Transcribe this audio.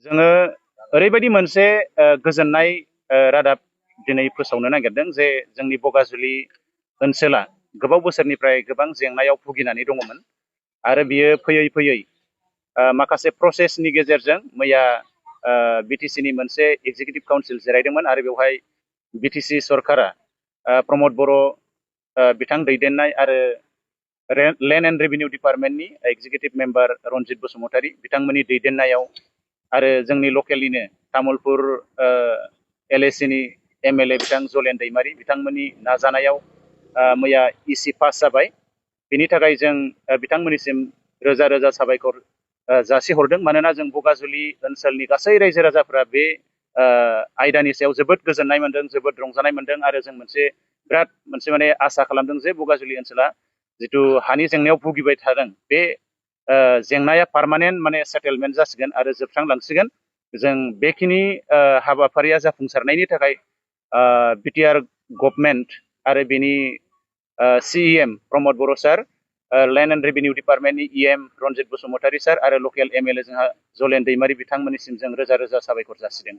जोङो ओरैबायदि मोनसे गोजोननाय रादाब दिनै फोसावनो नागिरदों जे जोंनि बगाजुलि ओनसोला गोबाव बोसोरनिफ्राय गोबां जेंनायाव भुगिनानै दङमोन आरो बियो फैयै फैयै माखासे प्रसेसनि गेजेरजों मैया BTC नि मोनसे एग्जिकिउटिभ काउन्सिल जिरायदोंमोन आरो बेवहाय BTC सरकारा प्रमद बर' बिथां दैदेननाय आरो लेन्ड एन्ड रेभिनिउ डिपार्टमेन्टनि एग्जिकिउटिभ मेम्बार रनजित बसुमतारी बिथांमोननि दैदेननायाव आरो जोंनि लकेलनिनो तामुलपुर LAC नि MLA बिथां जलेन दैमारी बिथांमोननि नाजानायाव मैया EC पास जाबाय। बिनि थाखाय जों बिथांमोननिसिम रोजा रोजा साबायखर जासिहरदों मानोना जों बगाजुलि ओनसोलनि गासै रायजो राजाफोरा बे आयदानि सायाव जोबोद गोजोननाय मोनदों, जोबोद रंजानाय मोनदों आरो जों बिराद मोनसे माने आसा खालामदों जे बगाजुलि ओनसोला जिथु हानि जेंनायाव भुगिबाय थादों बे जेंनाया पार्मानेन्ट माने सेटेलमेन्ट जासिगोन आरो जोबस्रांलांसिगोन। जों बेखिनि हाबाफारिया जाफुंसारनायनि थाखाय BTR गभर्नमेन्ट आरो बेनि CEM Pramod Boro' sir, land and revenue डिपार्टमेन्टनि EM रनजित बसुमतारी सार आरो लकेल MLA जोंहा जलेन दैमारी बिथांमोननिसिम जों रोजा रोजा साबायखर जासिदों।